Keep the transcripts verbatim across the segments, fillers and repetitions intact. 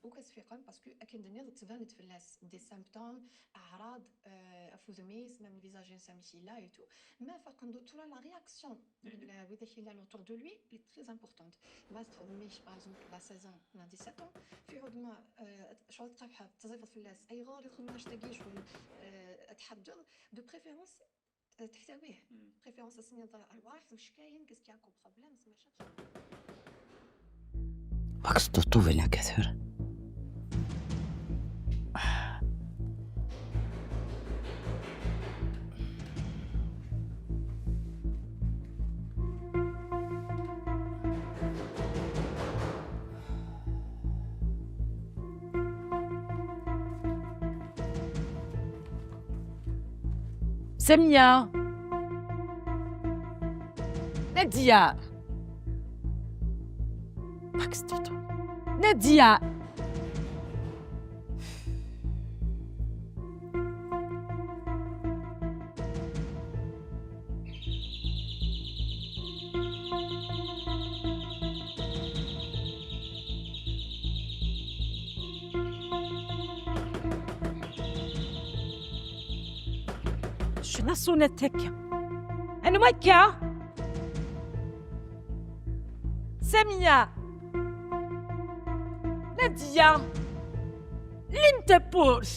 وكتفيقن parce que akken d-nniḍ ttbanent fell-as des symptômes, أعراض, euh, ɣef wudem-is, même visage-ines amek yella et tout. Ma faqen tura la réaction n widak yellan autour de lui, elle est très importante. Ma txeddem-ik, par exemple, la seize ans, neɣ dix-sept ans, fi ɛudma, euh, ccɣel tqabḥeḍ, teẓẓifeḍ fell-as, ayɣer i txeddmeḍ annect-agi ccɣel, euh, ad tḥeddeḍ, de préférence, euh, teḥtawih. De préférence, ad s-tiniḍ, arwaḥ, wac kayen, qu'est-ce qu'il y a comme problème, c'est machin. Max Tutuben akka tura. Samia. Nadia. Max Tutuben. Nadia. Cna ṣunat akka. Anwa akka? Samiya. Nadiya. Lim tawwurt.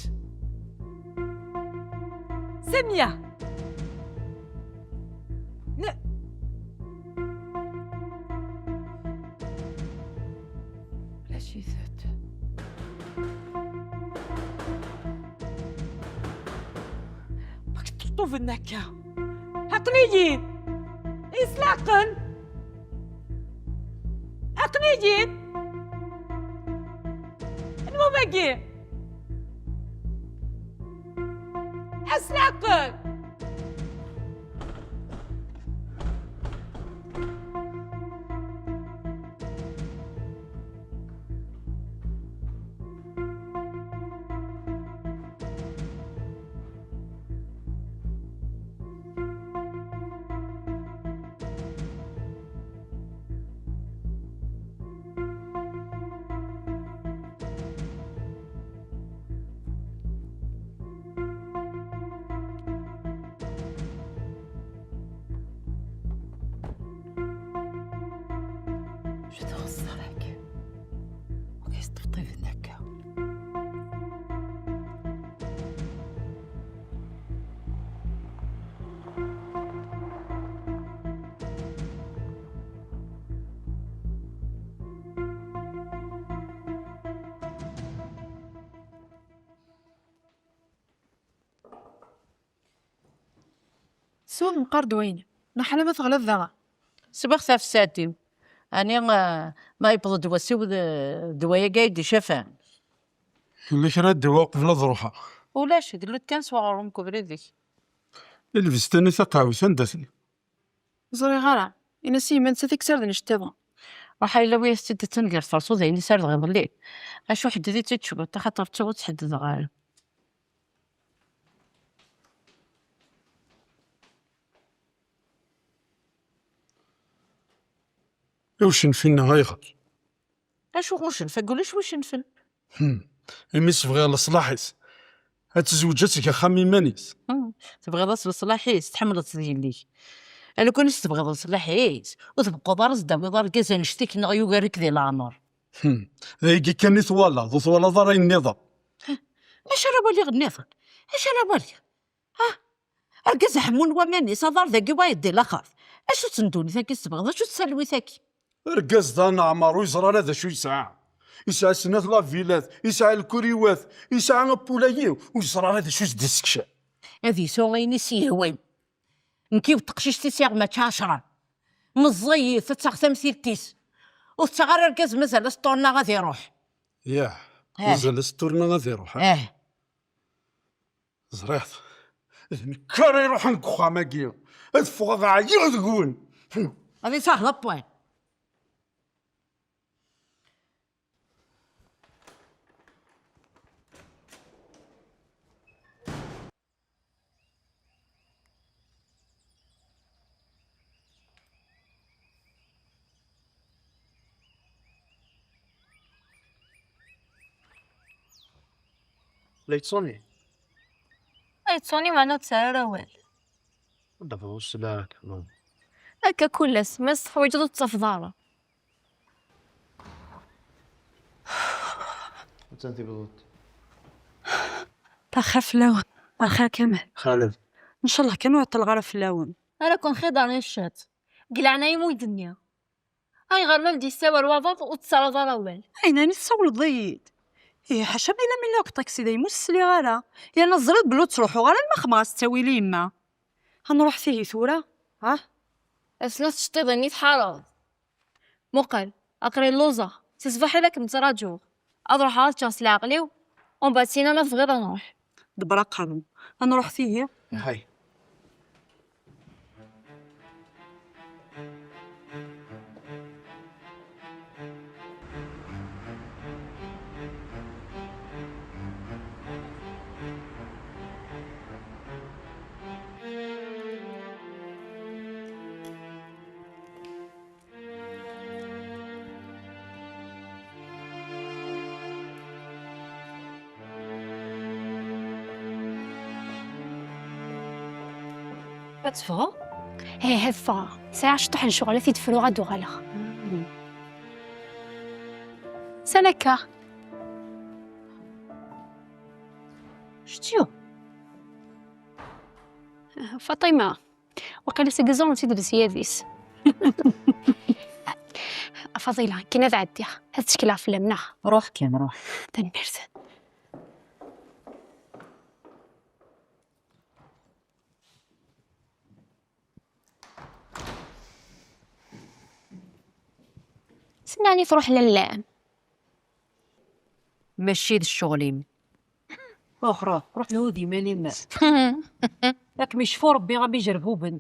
Samiya. Ne. Lacitet. Bak teṭṭuben akka. Aql-iyi. Islaqen. Aql-iyi. Anwa wagi? Aslaqen. Acu txeṣṣer akka? Ur k-yesṭebṭiben akka. Sweḍ meqqar d wayen. Neḥla ma teɣliḍ daɣen. Swiɣ tafsat-iw. Ɛni, ah, ma yewweḍ-d wass-iw d, d wayagi ay d-icafen? Yella kra n ddwa uqbel ad ruḥeɣ? Ulac, dlut kan s uɣrum deg ubrid-ik. Ilbes-tani taqehwit anda-ten? Ẓriɣ ara. Ini-as i yemma-nnes ad t-ikkes ar d nnect-iḍen. Ruḥ a yella wi as-tt-id-ttan gar terṣudayin i s-rdeɣ iḍelli. Acu ḥedded-itt-id cwiṭ, axaṭer ttuɣ ur tt-ḥedddeɣ ara. I ucenfi-nneɣ ayɣer? Acu ucenf? Ulac wi cenfen. Hmm. Imi s-bɣiɣ leṣlaḥ-is. Ad tezweǧ, ad teg axxam iman-is. Hmm. Tebɣiḍ-as leṣlaḥ-is, tḥemmleḍ-t d yelli-k. Alukan i s-tebɣiḍ leṣlaḥ-is, ur tbeqqeḍ ara s-d-tawiḍ argaz annect-ik neɣ yugar-ik di leɛmer. Hmm. D ayagi kan i twalaḍ, ur twalaḍ ara ayen nniḍen. Maca ara waliɣ nniḍen. Acu ara waliɣ? Ah, argaz ḥemmun waman-is, aḍar dagi wayeḍ di laxert. Acu-tt n ddunit-agi tebɣiḍ? Acu-tt talwit-agi? Argaz d aneɛmar, ur yeẓri ara d acu yesɛa. Yesɛa snat lavilat, yesɛa lkuriwat, yesɛa apulayi, ur yeẓri ara d acu i s-d-issekcam. Ad yesɛu ayen i s-yehwan. Nekk yiwet teqcict i sɛiɣ mačči ɛecra. Meẓẓiyet, ad taɣ tamtilt-is. Ur tettaɣ ara argaz mazal asṭurna ad iruḥ. Yah, eh, mazal asṭurna ad iruḥ, eh? Eh. Ẓriɣ-t. D nekk ara iruḥen deg uxxam-agi. Ad ffɣeɣ ɛyiɣ deg-wen. Ad isaɣ d apwan. La yettṣuni? Ay ttṣuni, meɛna ur tesɛi ara awal. Ad d-tafeḍ usla-k, non? Akka kul ass, ma teḥwaǧeḍ ur tettafeḍ ara. Attan tibḍut. Taxir fell-awen. Axir Kamal. Xaled. Ncallah kan ur ɛeṭṭleɣ ara fell-awen. Ara ken-xiḍer i cciṭ. Deg leɛnaya-m ur yi-d-nni. Ayɣer ma m-d-yessawal waḍaḍ ur tettarraḍ ara awal? Ɛinani, tessawleḍ-iyi-d. Ih, ḥaca ma yella mi lliɣ deg ṭaksi daymi ur s-sliɣ ara. Yerna teẓriḍ belli ur ttruḥuɣ ara alma xemmeɣ-as ttawil i yemma. Ad nruḥ tigi tura, ha? Ass-nni tceṭṭiḍ-nni tḥareḍ. Muqel, aql-i lluẓeɣ. Si ṣṣbeḥ i la kem-ttraǧuɣ. Ad ruḥeɣ ad ččeɣ s leɛqel-iw, umbeɛd syin ma tebɣiḍ ad nruḥ. Ḍebber aqerru. Ad nruḥ tigi. Hay. Ad teffɣeḍ? Ih, ad ffɣeɣ. Sɛiɣ ciṭuḥ n ccɣel, ad t-id-fruɣ, ad d-uɣaleɣ. Sani akka? Ctiyo. Faṭima, waqila seg iẓuren si tebziyat-is. A Faḍila, akken ad ɛeddiɣ, ad ttekleɣ fell-am, neɣ? Ruḥ kan, ruḥ. Tanemmirt. Sani ɛni truḥ lalla-m? Mačči d ccɣel-im. Ruḥ, ruḥ, ruḥ lhu d iman-im. Ad kem-icfu Rebbi a mm ijerbuben.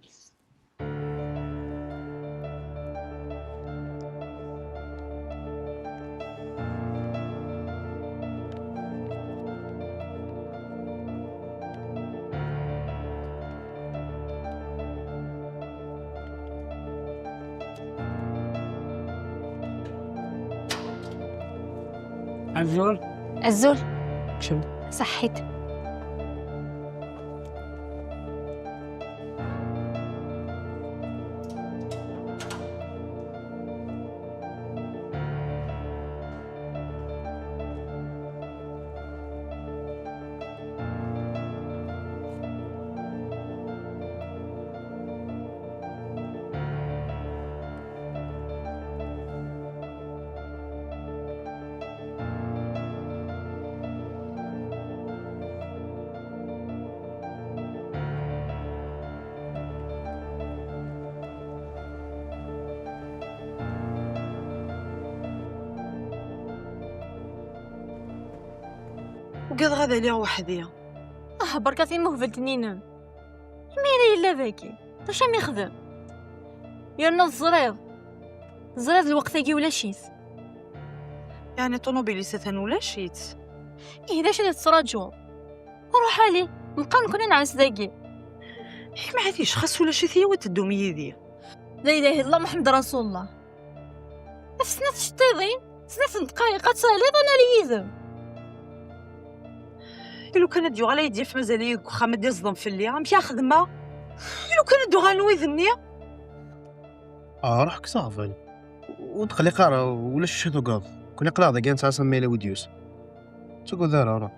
Azul. Azul. Kcem. Ṣaḥḥit. Ugadeɣ ad aliɣ weḥd-i. Ah, berka timuhbelt-nni-inem. Imir-a yella dagi. D acu am ixdem? Yerna teẓriḍ. Teẓriḍ lweqt-agi ulac-it. Yeɛni ṭunubil-is atan ulac-itt? Ih, d acu i tettṛaǧuḍ? Ruḥ ali, meqqar nekkni nɛess dagi. Yak maɛlic, xas ulac-it, yawi ad teddum yid-i. La ilaha illallah Muḥemmed Rasulullah. Ɣef snat tceṭṭiḍin, snat n ddqayeq ad taliḍ ad nali yid-m. I lukan ad d-yuɣal ad yi-d-yaf mazal-iyi deg uxxam ad d-iẓḍem fell-i, amek ara xedmeɣ? I lukan ad d-uɣalen wid-nni? Ah, ruḥ kkes aɣbel. Ur tqelliq ara, ulac acu tugadeḍ. Kuni aql-aɣ dagi ad nesɛa Sami ala wi d-yusan. Ur ttagad ara, ruḥ.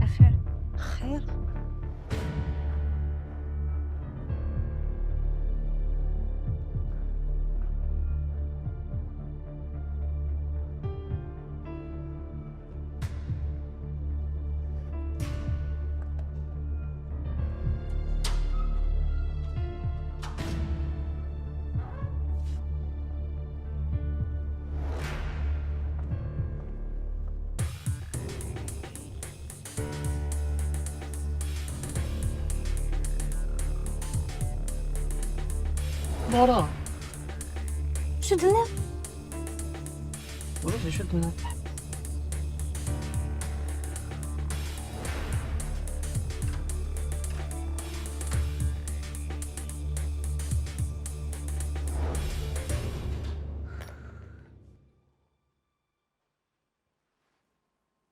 أخير. خير. Tura. Acu d-tenniḍ? Ulac d acu d-tenniḍ.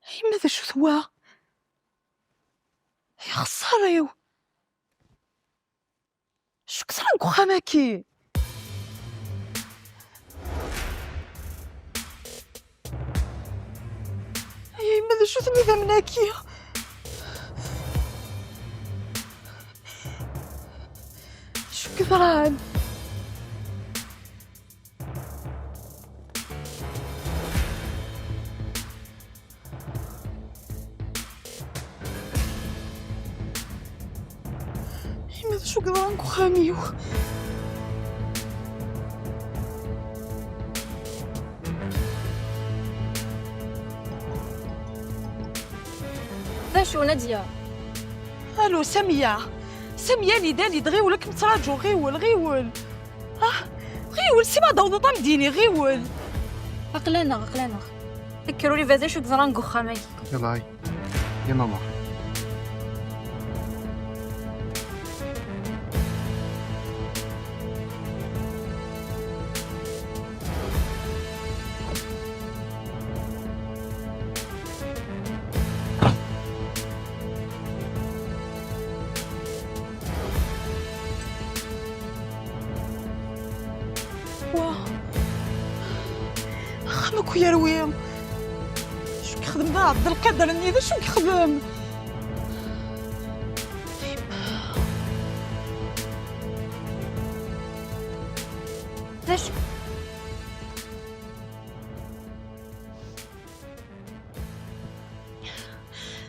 Ay ma d acu-t wa? Ay xeṣṣar-iw! Acu k-ẓran deg uxxam-agi? Ay, ma d acu-ten idammen-agi? Acu k-ḍran? Ima d acu yeḍran deg uxxam-iw? D acu, Nadia? Alo, Samiya. Samiya, ali-d, ali-d, ɣiwel, ad kem-ttṛaǧuɣ, ɣiwel, ɣiwel. Ah, ɣiwel, sima d-awḍeḍ ad m-d-iniɣ, ɣiwel. Aql-aneɣ, aql-aneɣ. Kker ur iban d acu yeḍran deg uxxam-agi. Yalla, ay. Yalla, ma. Wa. Axxam akk yerwi. Acu yexdem da Ɛebdelqader-nni? D acu yexdem? D acu?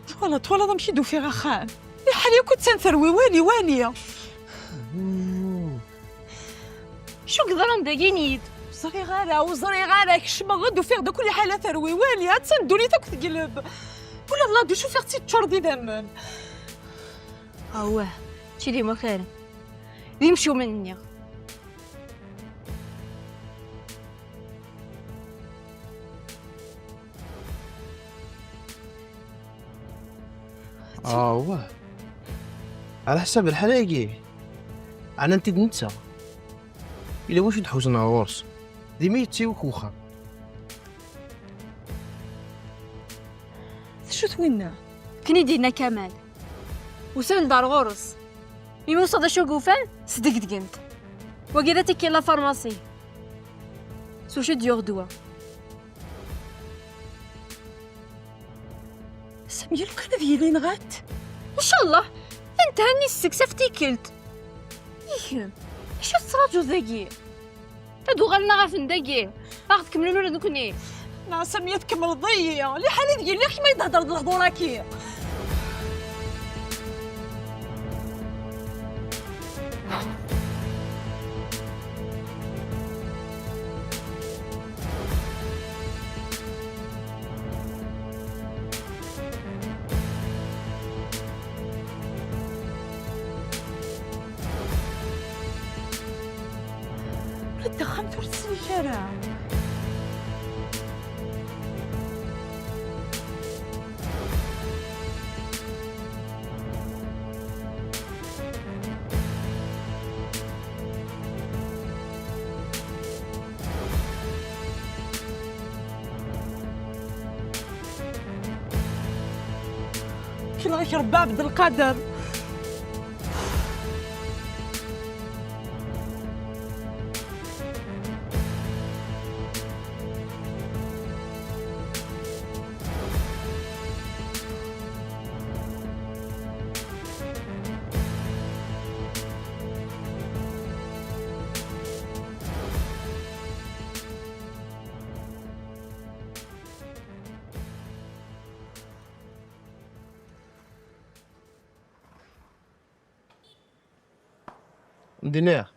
Twalaḍ, twalaḍ amek i d-ufiɣ axxam? Liḥala akk attan terwi, wali, wali. Acu yeḍran dagi, ini-yi-d? Ur ẓriɣ ara, ur ẓriɣ ara, kecmeɣ-d, ufiɣ-d akk liḥala terwi, wali, attan ddunit akk tegleb. Ula d la douche ufiɣ-tt teččur d idammen. Awah, mačči d imakaren. D imcumen, nniɣ. Awah. Ɛla ḥsab lḥal-agi, ɛnan-t-id netta. Ila wacu d-ḥuzen ɣer ɣur-s. Dimi yettawik wexxam. D acu-t winna? Akken i d-yenna Kamal. Usan-d ar ɣur-s. Imi usaḍ acu i yufan, sdegdgen-t. Wagi d atikki n la pharmacie. S wacu i d-yuɣ ddwa? Sami, lukan ad yili nɣan-t? Ncallah, d nthan-is seg-s ɣef tikkelt. I kemm, acu tettraǧuḍ dagi? Ad uɣalen aɣ-afen dagi, ad ɣ-tkemmlen ula d nekkni. Neɣ Sami, tkemmleḍ-iyi. Liḥala deg yelli kemm ay d-hedreḍ lehdur-agi. Ula d taxxamt ur teslik ara. Kkileɣ-ak Rebbi Ɛebdelqader. Mdin-iɣ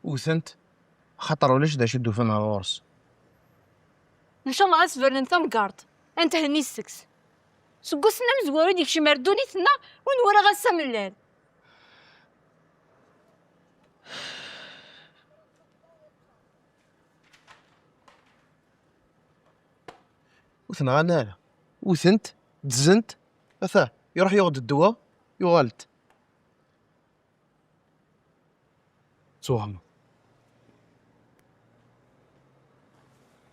wten-t, axaṭer ulac d acu d-ufan ɣer ɣur-s. Ncallah ad s-bernen tamgerḍt, ad ntheni seg-s. Seg wass-nni amezwaru i d-yekcem ar ddunit-nneɣ, ur nwalaɣ ass amellal. Ur t-nɣan ara. Wten-t, ddzen-t, ata, iruḥ yuɣ-d ddwa, yuɣal-d. Ttwaxem.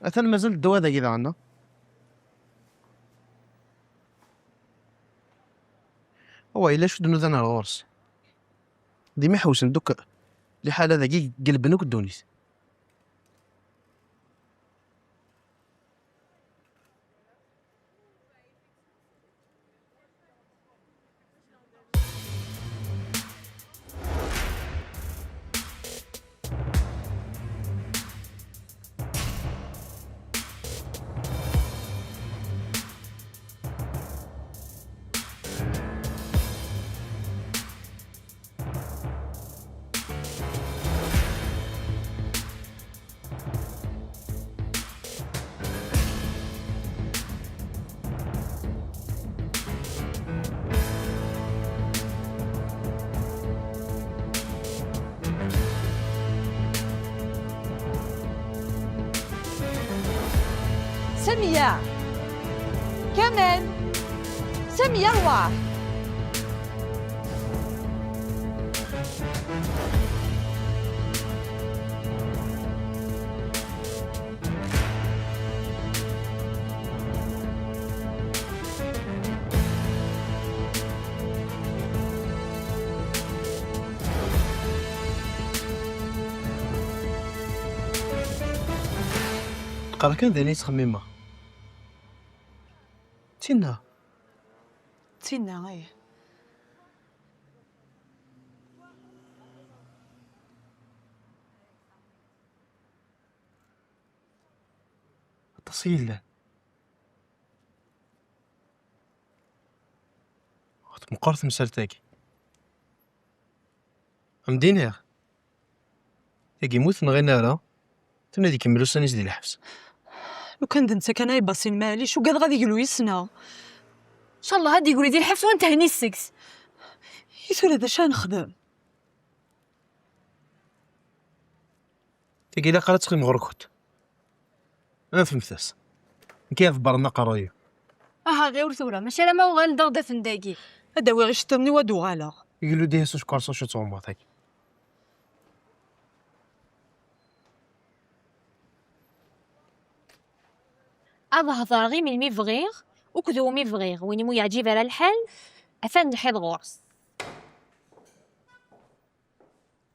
Atan mazal ddwa dagi daɣen, neɣ? Awa, yella acu d-nudan ar ɣur-s. D imi ḥewsen-d akk liḥala dagi, gelben akk ddunit. Samiya! Kamal! Samiya, rwaḥ! Qqar kan d ayen i ttxemmimeɣ. Tinna. Tinna, ih. Aṭas i yellan. Ur tmeqqer temsalt-agi. Am d-iniɣ, tagi mu t-nɣin ara, atan ad ikemmel ussan-is di lḥebs. Lukan d netta kan ay basin, maɛlic, ugadeɣ ad iglu yis-neɣ. Ncallah ad igri di lḥebs u ad ntheni seg-s. I tura d acu ara nexdem? Tagi ilaq ara teqqim ɣur-kent. Anfemt-as. Nekk ad ḍebbren aqerruy-iw. Aha, ɣiwel tura, maca alamma uɣalen-d ad afen dagi. Ad awiɣ iceṭṭiḍen-iw ad uɣaleɣ. Glu-d ihi s ucekkuṛ s ucu ttɣummuḍ-agi. Ad hedṛeɣ i melmi bɣiɣ, akked umi bɣiɣ. Win i mu yeɛǧib ara lḥal, atan lḥiḍ ɣur-s.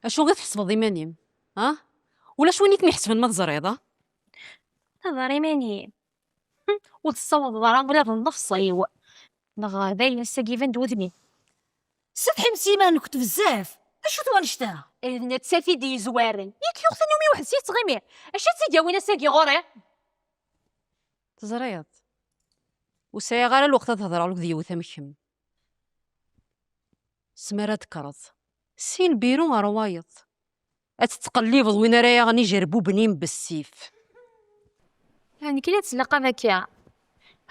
Acu i tḥesbeḍ iman-im? Ha? Ulac win i kem-iḥesben ma teẓriḍ, ha? Aḍar iman-im. Hm, ur tessawaḍeḍ ara ula d nnefṣ-iw. Neɣ d ayen ass-agi iban-d wudem-im. Setḥimt iman-nkent bezzaf. Acu-t wannect-a? D nettat i d-yezwaren. Yak yuɣ tannumi weḥd-s i tettɣimi. Acu ad tt-id-yawin ass-agi ɣur-i? Teẓriḍ, ur sɛiɣ ara lweqt ad hedṛeɣ akked yiwet am kemm. S mi ara d-tekkreḍ, si lbiru ɣer wayeḍ, ad tettqellibeḍ win ara yaɣen ijerbuben-im bessif. Nekk la ttlaqab akka.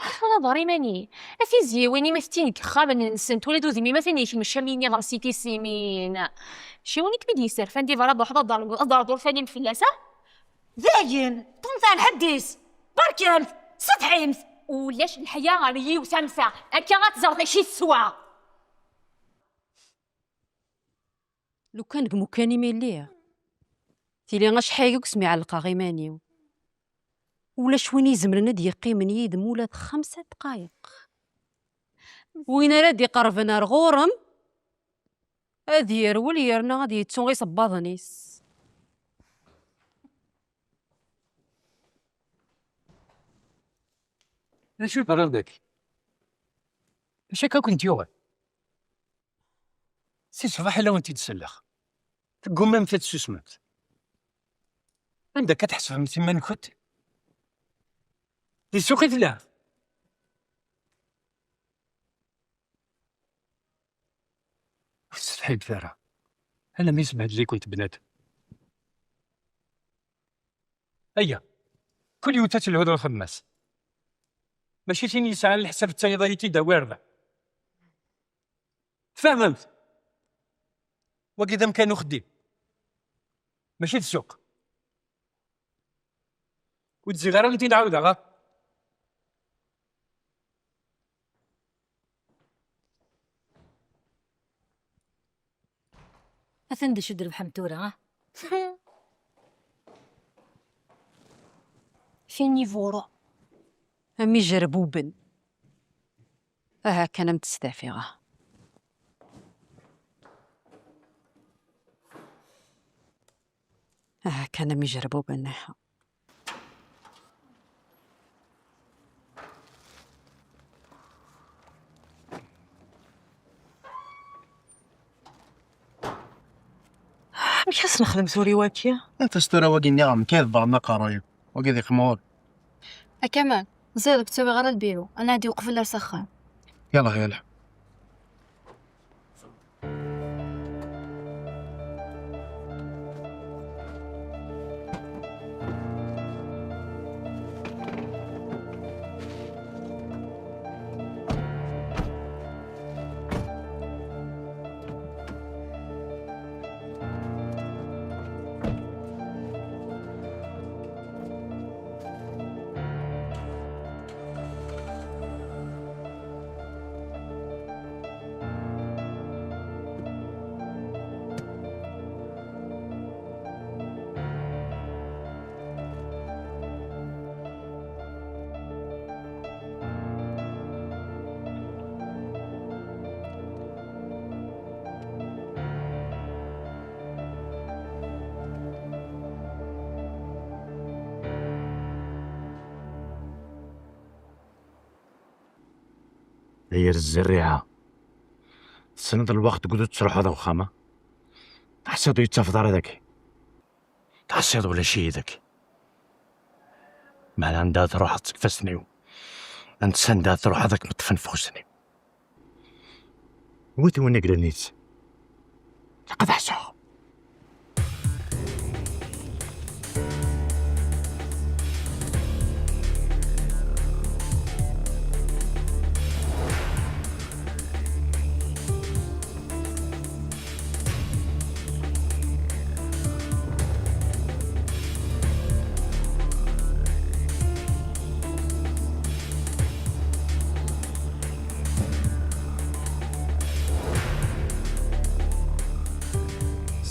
Ḥaḍer iman-im. A tizzyiwin-im a tettin deg yexxamen-nsent, ula d udem-im atan yekmec am yini ɣer si tisimin. Ciwen i kem-id-yesserfan di berra, d uḥḍ ad d-, ad d-terḍ urfan-im fell-as, ah? Dayen, ṭṭumt ar lḥedd-is. Berkemt, setḥimt. Ulac leḥya ɣer yiwet am ta. Akka ad tẓerḍ acu i teswa. Lukan deg mukan-im i lliɣ, tili acḥal akk smi ɛellqeɣ iman-iw. Ulac win izemren ad d-yeqqimen yid-m ula d xemsa dqayeq. Win ara d-iqerben ar ɣur-m, ad yerwel yerna ad yettu isebbaḍen-is. D acu i teɣriḍ dagi? D acu akka i kent-yuɣen? Si ṣṣbeḥ i la wen-t-id-selleɣ. Teggumamt ad tsusmemt. Anda akka tḥesbemt iman-nkent? Di ssuq i tellam? Ur tessetḥimt ara. Alammi yesbehdel-ikent bnadem. Aya. Kul yiwet ad telhu d lxedma-s. Mačči tin yesɛan leḥsab d tayeḍ ay t-id-awi rrbeḥ. Tfehmemt? Wagi d amkan uxeddim. Mačči d ssuq. Ur d-ziɣ ara ad ten-id-ɛawdeɣ, ha? Atan d acu d-trebḥem tura, ah? Tin iburu. Am ijerbuben. Aha kan am testafiɣ, ah. Aha kan am ijerbuben, aha. Amek as nexdem tura i waki? Anta s tura wagi nniɣ-am kan ḍebbren aqerruy-iw. Wagi d iqmur. A Kamal, ẓid ur k-ttawiɣ ara lbiru. Ad nɛeddi uqbel ar s axxam. Yallah, yallah. Ay ar zzerriɛa. Tessneḍ lweqt deg ur tettruḥuḍ ar uxxam, a? Teḥṣiḍ ur yi-ttafeḍ ara dagi. Teḥṣiḍ ulac-iyi dagi. Meɛna anda ara truḥeḍ seg ifassen-iw, ansa anda ara truḥeḍ ad kem-ṭṭfen ufus-nni. Wwet win i yellan yid-s. Ilaq ad ḥṣuɣ.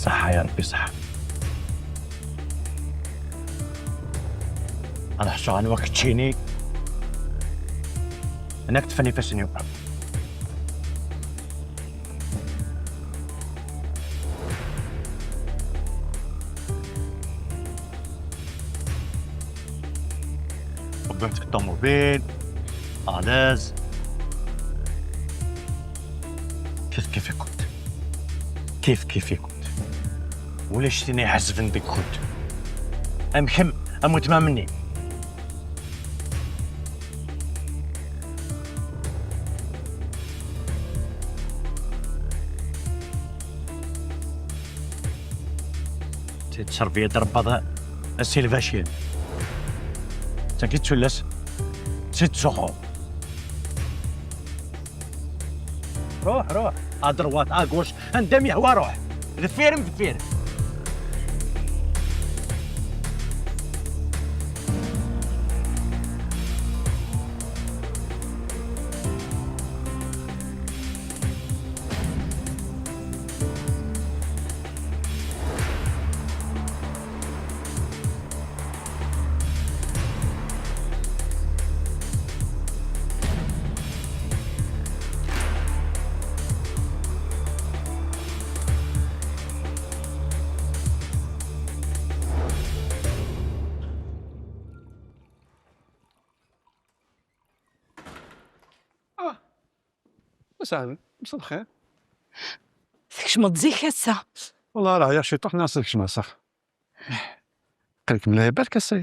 Ṣaḥḥa ya Ṛebbi, ṣaḥḥa. Ad ḥṣuɣ anwa keččini. Anak tfan ifassen-iw. Wwiɣ-tt deg ṭumubil, à l'aise. Kif kif-ikent. Kif kif-ikent. Ulac tin iḥasben deg-kent. Am kemm, am weltma-m-nni. Tettserbiḍ rebbaḍ asilvacin. Tagi d tullas, tettzuxxu. Ruḥ, ruḥ, à droite, à gauche, anda mi yehwa ruḥ. Deffir-m, deffir. Ah, مساء الخير. Tkecmeḍ zik ass-a. Wallah, rah ya ciṭuḥ, nnas ad kecmeɣ s axxam. Qilk mliḥ, barek ass-a.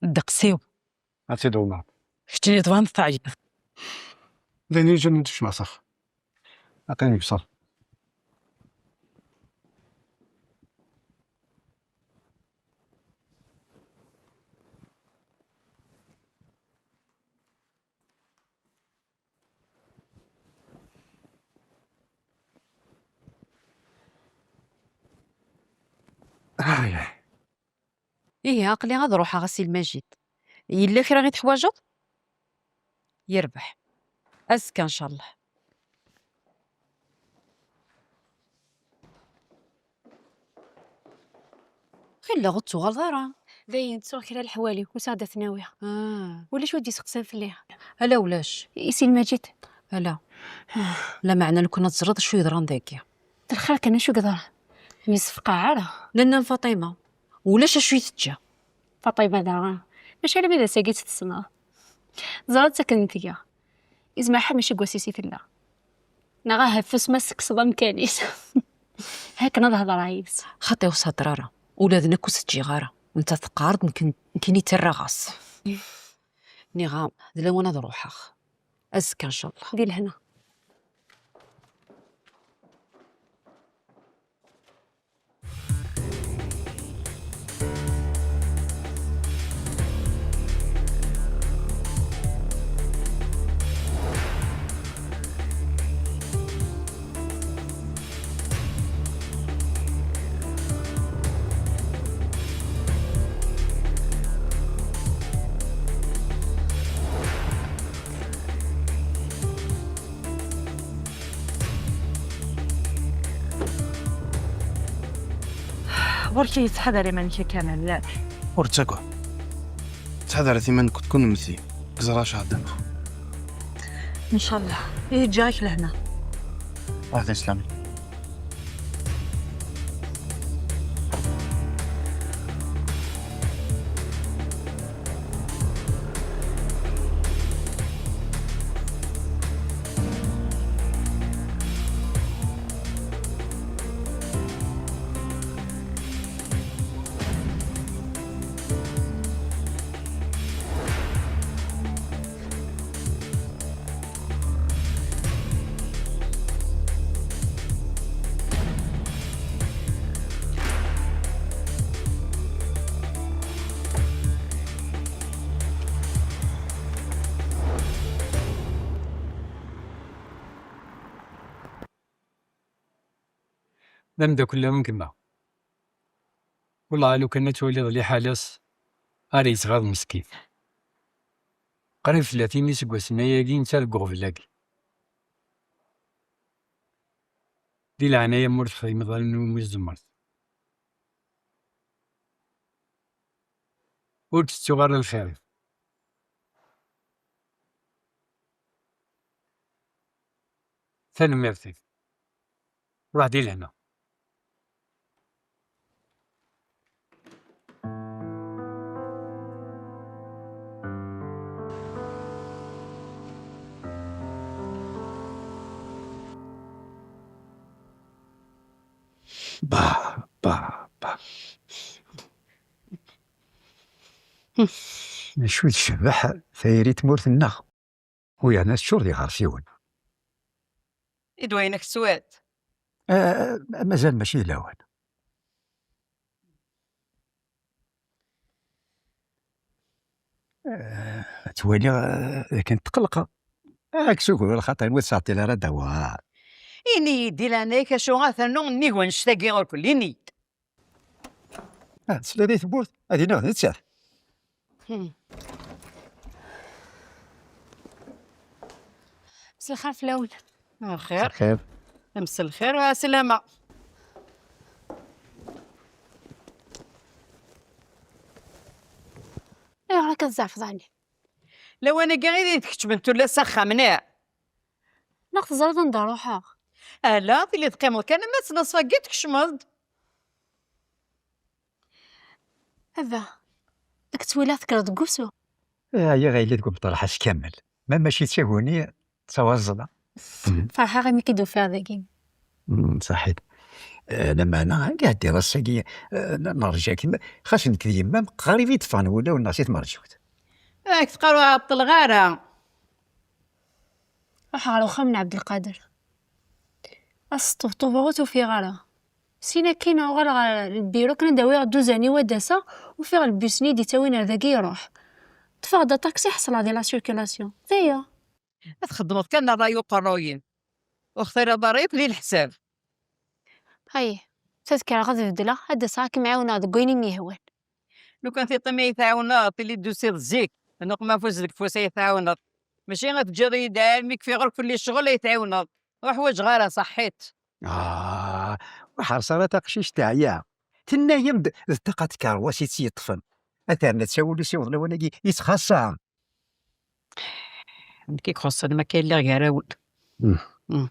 Ddeqs-iw. Ad tt-id-umaḍ. Keččini tbaneḍ teɛyiḍ. D ayen i yi-ǧǧan ad kecmeɣ s axxam. Aql-i nekk ṣṣeḥ. Ay, ay. Ihi, aql-i ad ruḥeɣ a Si Lmajid. Yella kra i teḥwajeḍ? Yerbeḥ. Azekka, ncallah. Xilla ur d-tuɣaleḍ ara. Dayen, ttuɣ kra leḥwal-iw, usiɣ-d ad ten-awiɣ. Ah. Ulac wi d-iseqsan fell-i? Ala ulac. Isin Maǧid? Ala. Lameɛna lukan ad teẓreḍ acu yeḍran dagi. D lxir kan acu yeḍran. Ur yessefqaɛ ara. Nanna n Faṭima, ulac acu i teǧǧa. Faṭima daɣen. Mačči alammi d ass-agi i tt-tessneḍ. Teẓriḍ akken tga. Izmer ḥamu mačči deg wass-is i tella. Neɣ ahat tusma tekkseḍ amkan-is. Akken ad hedreɣ yid-s. Xaṭi ur s-hedder ara. Ula d nekk ur s-ǧǧiɣ ara. Netta teqqar-d, nekk, nekkini ttarraɣ-as. Nniɣ-am, d lawan ad ruḥeɣ. Azekka, ncallah. Di lehna. Ɣur-k yettḥadar iman-ik a Kamal. Ur ttagad. Ttḥadaret iman-nkent kunemti. Ẓer acu ara d-ameɣ. Ncallah. Ihi ǧǧiɣ-ak lehna. Ɛad islam. D ameddakel am gma. Wellah lukan ad twaliḍ liḥala-s ara yettɣaḍ meskin. Qrib tlatin iseggasen ayagi netta deg uɣbel-agi. Di leɛnaya-m ur texdimeḍ allen umi tzemreḍ. Ur d-tettuɣ ara lxir-iw. Tanemmirt-ik. Ruḥ di lehna. Bah, bah, bah. Acu tecbeḥ tayri n tmurt-nneɣ. U yerna teččur d iɣersiwen. I d wayen ak teswiḍ? Ah, mazal mačči d lawan. Ah, ttwaliɣ, ah, dakken tqelqeḍ. Ah, kkes ugur lxaṭer, ur tettɛeṭṭil ara ddaw. Ini-yi-d di leɛnaya-k acu ara ternu nnig wannect-agi ɣur-k, ini-yi-d. Ah, tesliḍ i tewwurt? Ad iniɣ d nettat. Hmm. Mselxir fell-awen. Lxir. Lxir. Mselxir, ɛeslama. Ayɣer akka tzeɛfeḍ ɛni? Lawan-agi i d-tkeččmem tullas s axxam, neɣ? Neɣ teẓriḍ anda ruḥeɣ? Ala, tili teqqimeḍ kan am ad tlaṣfagi tkecmeḍ-d. Aba, ad k-ttwaliɣ tekkreḍ deg wusu. Ɛyiɣ a yelli deg umeṭreḥ ass kamel. Ma mačči d taguni, d tawaẓla. Ferḥeɣ imi k-id-ufiɣ dagi. Mm, saḥit. Eh, lameɛna, anga ɛeddiḍ ass-agi, eh, n-, nerǧa-k. Xas nekk d yemma-m, qrib i d-ffɣen wulawen-nneɣ si tmerǧiwt. Ad ak-teqqar ur ɛeṭṭleɣ ara. Ruḥ ɣer uxxam n Ɛebdelqader. Ad s-ṭebṭubeɣ ur t-ufiɣ ara. Sin akkin uɣaleɣ ɣer lbiru akken ad d-awiɣ dduzan-iw ad d-aseɣ, ufiɣ lbus-nni i d-ittawin ar dagi iruḥ. Ṭṭfeɣ-d aṭaksi ḥeṣleɣ di la circulation. D aya. Ad txeddmeḍ kan ṛṛay uqerruy-im. Ur xtireḍ ara yakk di leḥsab. Ay, tura kkreɣ ad beddleɣ, ad d-aseɣ ad kem-ɛiwneɣ deg wayen i m-yehwan. Lukan tiṭ-im ay tɛiwneḍ, tili d-tusiḍ zik, neɣ ma afus deg ufus ay tɛiwneḍ. Mačči ad teǧǧiḍ-iyi-d armi kfiɣ ɣur-k fell-i ccɣel ay tɛiwneḍ. Ur ḥwaǧeɣ ara, ṣaḥḥit. Ah, ur ḥerṣ ara taqcict teɛya. Tenna-yam-d d ṭṭaqa n tkerwas i tt-yeṭṭfen. Aterna ttawil usiweḍ lawan-agi yettxaṣṣa. Nekk i ixuṣṣen ma akka lliɣ gar-awen. Mm. Mm.